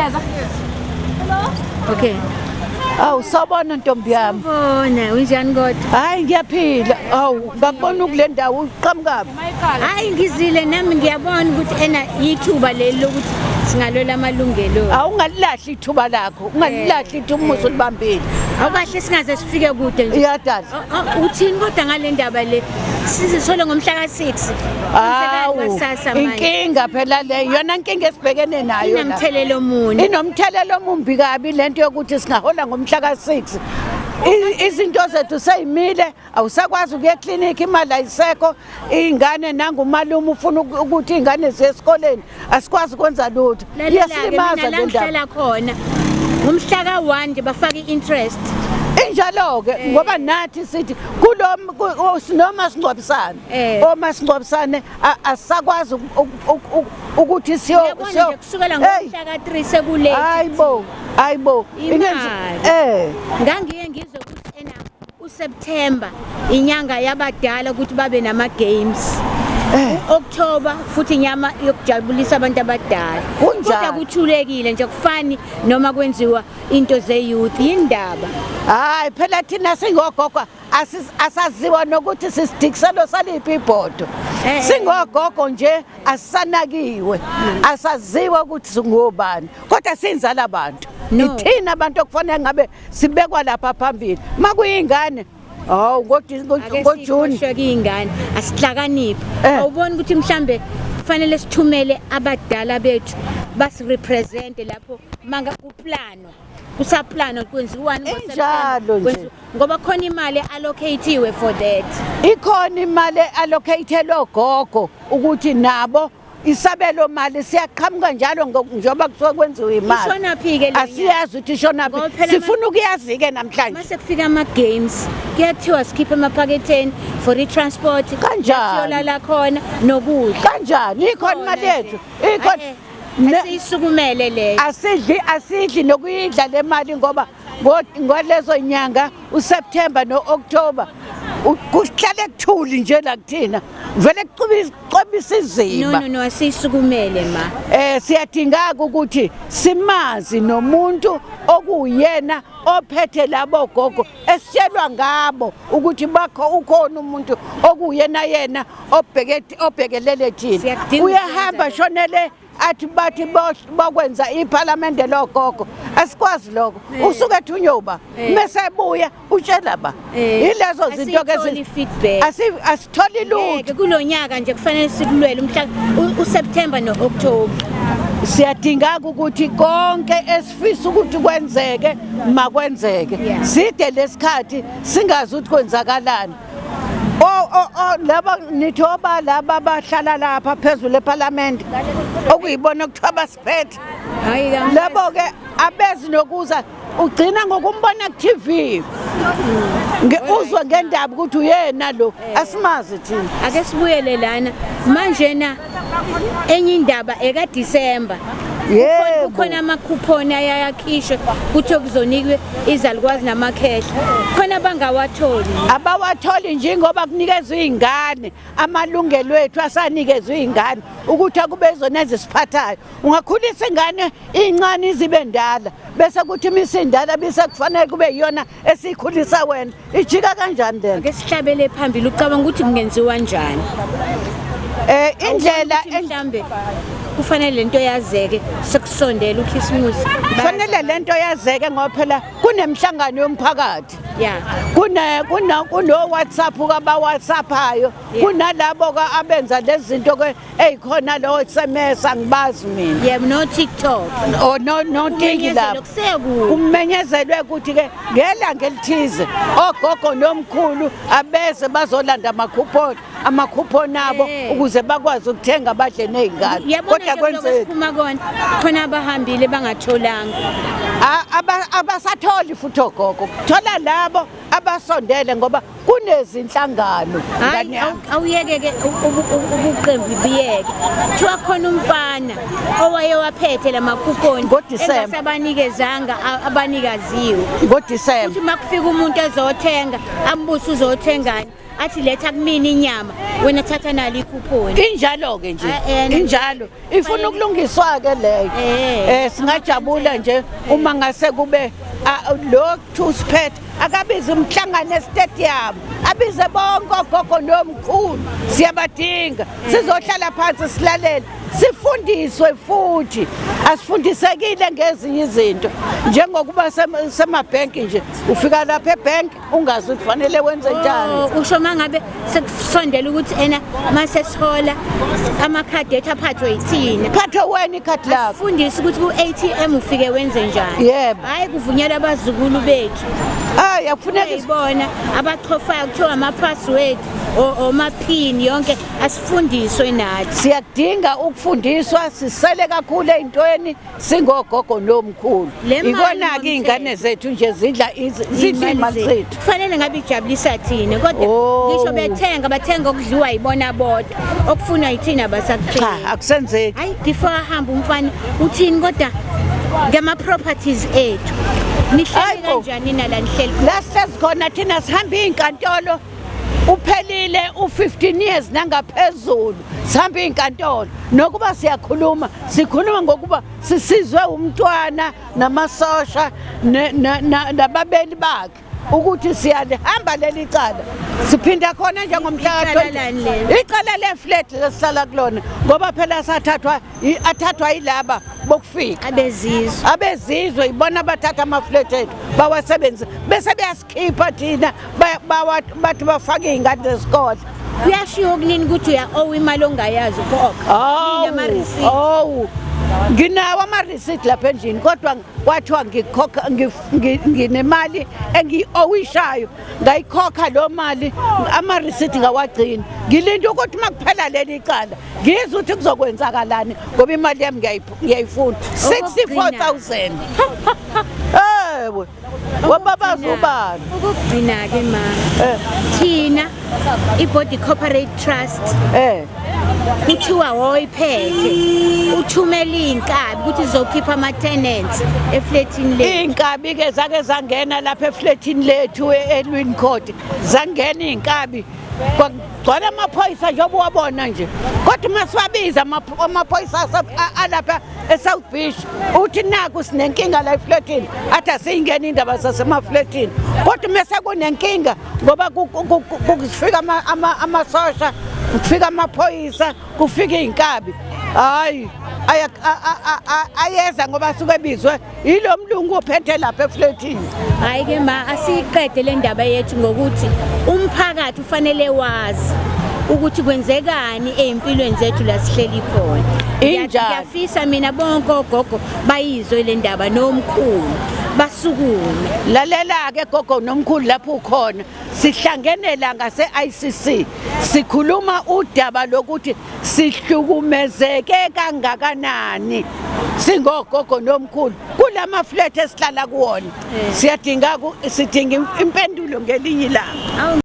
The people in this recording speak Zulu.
Siyeza. Okay. Awu, sawubona ntombi yami. Bona unjani kodwa? Hayi, ngiyaphila. Awu, ngakubona ukule ndawo, uqhamukaphi? Hayi, ngizile nami, ngiyabona ukuthi ena ithuba leli lokuthi singalwela amalungelo. Awungalilahli ithuba lakho, ungalilahli ithuba uma usulibambile. Awukahle, singaze sifike kude nje. Iyadala. Uthini kodwa ngale ndaba le? Sizisole ngomhla ka-6. Awu, inkinga phela le, iyona nkinga esibhekene nayo la. Inomthelelo muni? Inomthelela omumbi kabi lento yokuthi singahola ngomhla ka-6. Izinto zethu seyimile, awusakwazi ukuya eklinikhi, imali ayisekho, iy'ngane nangumalume ufuna ukuthi iy'ngane ziye esikoleni, asikwazi ukwenza lutho. Lalela-ke, Iyasilimaza mina la le ndaba. ngihlala khona ngomhla ka-1 nje bafake i-interest. Injalo-ke, ngoba nathi sithi kulo noma singcwabisane omasingcwabisane asisakwazi ukuthi siyo Uyabona nje, kusukela Hey, ngomhla ka-3 sekulate. Hayi bo, hayi bo. Imali. Ngangiye ngizwe ukuthi ena uSeptember inyanga yabadala ukuthi babe nama-games, October futhi inyama yokujabulisa abantu abadala. Kunjalo. Kodwa kuthulekile nje, kufani noma kwenziwa into ze-youth, yindaba? Hayi phela, thina singogogo asaziwa nokuthi sisidikiselo saliphi ibhodo. Singogogo nje asisanakiwe, asaziwa ukuthi singobani, kodwa sinzala abantu. No. Ithina abantu okufanele ngabe sibekwa lapha phambili makuyingane. Hawu, Ake ngoJuni. sikhohlwe kuyingane, asihlakaniphe. Awuboni ukuthi mhlambe kufanele sithumele abadala bethu basirepresente lapho manga kuplanwa, kusaplanwa kwenziwani ngo-September, Injalo nje. Ngoba khona imali allocatiwe for that. Ikhona imali allocated ogogo ukuthi nabo isabelo mali siyaqhamuka njalo njengoba kusuke kwenziwa imali. Ishonaphi-ke le nyanga? Asiyazi ukuthi ishonaphi. Ngoba phela Sifuna ukuyazi-ke namhlanje. Mase kufika ama-games kuyathiwa sikhiphe emaphaketheni for i-transport. Kanjani? Siyolala khona nokudla. Kanjani? Ikhona imali yethu, ikhona. Asiyisukumele leyo. Asidli, asidli nokuyidla le mali, ngoba ngalezo nyanga uSeptember no-October kuhlale kuthuli nje la kuthina, vele kucwebisa No. iziba. No, asiyisukumele, ma. Siyadinga ukuthi simazi nomuntu okuyena ophethe labo gogo esitshelwa ngabo ukuthi bakho, ukhona umuntu okuyena yena obheke obhekelele thina. Siyakudinga Uyahamba ukwenza. shonele athi bathi bakwenza iphalamende logogo, asikwazi lokho. Usuke ethunywe uba mese ebuya utshela ba yilezo zinto ke. Asiyitholi i-feedback. Asitholi lutho. Ngeke, kulo nyaka nje kufanele sikulwele umhla uSeptember no-October. Siyadinga ukuthi konke esifisa ukuthi kwenzeke makwenzeke. Side lesikhathi singazi ukuthi kwenzakalani. O laba nithi oba laba abahlala lapha phezulu eParliament okuyibona kuthiwa basiphethe. Hayi. Labo ke abezi nokuza, ugcina ngokumbona ku TV. Uzwe ngendaba ukuthi uyena lo, asimazi thina. Ake sibuyele lana manje na enye indaba ekaDisemba. Kukhona amakhuphoni ayayakhishwe, kuthiwe kuzonikwe izalukwazi namakhehla, khona abangawatholi. Abawatholi nje ngoba kunikezwe iy'ngane, amalungelo ethu asanikezwe iy'ngane ukuthi akube izona ezisiphathayo. Ungakhulisa ingane incane izibe ndala, bese kuthi uma isindala bese kufanele kube yiyona esiyikhulisa wena. Ijika kanjani lento? Ake sihlabele phambili, ucabanga ukuthi kungenziwa njani? Indlela Awuboni ukuthi mhlambe kufanele lento yazeke sekusondela uKhisimusi? Kufanele lento yazeke ngoba phela kunemhlangano yomphakathi. Kune kuna kuno WhatsApp kaba WhatsAppayo. Kunalabo ka abenza lezi zinto ke eyikhona lo SMS, angibazi mina. Yebo, no TikTok. Oh, no tiki lapho. Kuseku Kumenyezelwe ukuthi ke ngelanga elithize ogogo nomkhulu abeze bazolanda amakhuphoni abo ukuze bakwazi ukuthenga badle nezingane. Yabona Kodwa nje kwenzeki. siphuma kona, khona abahambile bangatholanga. Abasatholi futhi ogogo, thola labo abasondele ngoba kunezinhlangano. Hayi. Ngane yami. Awuyeke-ke ubuqembu biyeke, kuthiwa khona umfana owaye waphethe la makhuphoni NgoDisemba. engasabanikezanga abanikaziwe. NgoDisemba. Kuthi uma kufika umuntu ezothenga, ambuze uzothengani. Athi letha kumina inyama, wena thatha nalo ikhuphoni. Injalo-ke nje. Ah, eh, Injalo, ifuna ukulungiswa-ke leyo. Singajabula nje uma ngase kube lo tusiphethe akabize umhlangano estadium, abize bonke ogogo nomkhulu, siyabadinga, sizohlala phansi silalele, sifundiswe futhi. Asifundisekile ngezinye izinto, njengokuba semabhenki nje, ufika lapha ebhenki ungazi ukuthi fanele wenze njani. Oh, usho mangabe sekusondela ukuthi ena mase sihola amakhadi ethu aphathwe yithina. Phathwe wena ikhadi lakho. Fundisa ukuthi ku-ATM ufike wenze njani. Yebo. Hayi, kuvunyelwa abazukulu bethu. Hayi, akufuneki. Uyayibona abachofayo kuthiwa ama-password oma-pin yonke, asifundiswe nathi. Siyakudinga ukufundiswa, sisele kakhulu ey'ntweni singogogo nomkhulu. Le mali Ikona-ke iy'ngane zethu nje zidla iy'mali zethu. Kufanele ngabe ijabulisa thina, kodwa Oh. ngisho bethenga, bathenga okudliwa yibona bodwa, okufunwa yithina Cha, basakuthenga. akusenzeki. Hayi, before ahamba umfana, uthini kodwa ngama-properties ethu? Nihleli Hayi bo. kanjani nala nihleli? La sihlezi khona thina sihamba iy'nkantolo, uphelile u-15 years nangaphezulu sihamba iy'nkantolo, nokuba siyakhuluma, sikhuluma ngokuba sisizwe umntwana namasosha nababeli bakhe ukuthi siyalihamba leli cala, siphinda khona njengomhla Icala ka-20. lani lelo? Icala le-flat lesihlala kulona, ngoba phela sathathwa athathwa yilaba bokufika. Abezizwe. Abezizwe ibona abathatha ama-flat ethu bawasebenzise, bese beyasikhipha thina, bathi bafake iy'ngane zesikole. Kuyashiwo kunini ukuthi uya-owa imali ongayazi ukhokha? Awu, Ama-receipt. awu, nginawo ama-receipt lapha endlini, kodwa kwathiwa ngikhokha nginemali engiyi-owishayo, ngayikhokha lo mali, ama-receipt ngawagcina. Ngilinde ukuthi uma kuphela leli cala ngizwe ukuthi kuzokwenzakalani, ngoba imali yami ngiyayifuna, 64,000. Ewe, wababaza ubani? Okokugcina-ke ma, thina i-Body Corporate Trust, kuthiwa woyiphethe uthumela iy'nkabi ukuthi zizokhipha ama-tenants efletini lethu. Iy'nkabi-ke zake zangena lapha efletini lethu e-Elwyn Court, zangena iy'nkabi, kwagcwala amaphoyisa njengoba uwabona nje, kodwa uma siwabiza amaphoyisa alapha e-South Beach uthi naku sinenkinga la efletini, athi asiyingena indaba zasemafletini, kodwa uma sekunenkinga ngoba kufika amasosha, kufika amaphoyisa, kufika iy'nkabi, hhayi, ayeza ngoba asuke ebizwe yilo mlungu ophethe lapha efletini. Hhayi-ke ma, asiyiqede le ndaba yethu ngokuthi umphakathi ufanele wazi ukuthi kwenzekani ey'mpilweni zethu la sihleli khona. Injalo. Ngiyafisa mina bonke ogogo bayizwe le ndaba nomkhulu, basukume. Lalela-ke gogo nomkhulu lapho ukhona, sihlangene la ngase-ICC, sikhuluma udaba lokuthi sihlukumezeke kangakanani singogogo nomkhulu kulama flat esihlala kuwona. Siyadinga sidinga impendulo ngelinye ilanga. Awu.